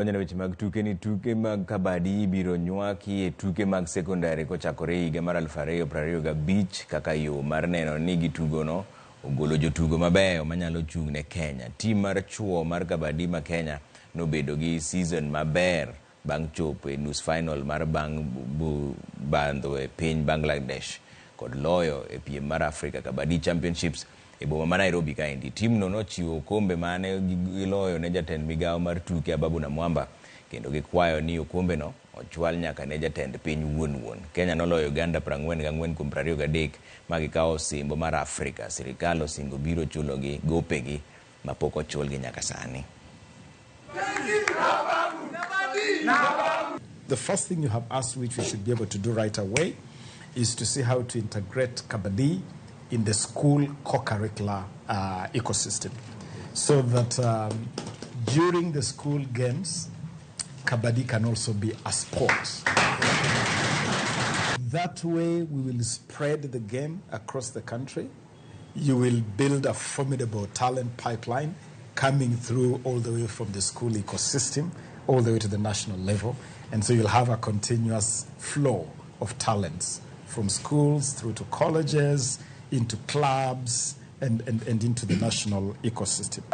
Donjo weche mag tuke ni tuke mag kabadi ibiro nywaki e tuke mag sekondari kochakore higa mar 2025 kaka yo mar neno ni gitugono ogolo jotugo mabeyo manyalo chung' ne Kenya. Tim mar chuo mar kabadi ma Kenya nobedo gi season maber bang' chopo e nus final mar bang' bandho e piny Bangladesh kod loyo e piem mar Africa Kabaddi Championships e boma ma Nairobi kaendi. Timno nochiwo okombe mane giloyo ne jatend migawo mar tuke Ababu Namwamba kendo gikwayo ni okombeno ochwal nyaka ne jatend piny wuon wuon. Kenya noloyo Uganda 44 kuom 23 ma gikawo osimbo mar Afrika. Sirikal osingo biro chulogi gopegi mapok ochulgi nyaka sani. The first thing you have asked, which we should be able to do right away, is to see how to integrate Kabaddi in the school co-curricular ecosystem, so that during the school games, Kabaddi can also be a sport. That way, we will spread the game across the country. You will build a formidable talent pipeline coming through all the way from the school ecosystem all the way to the national level. And so you'll have a continuous flow of talents from schools through to colleges, into clubs, and into the national ecosystem.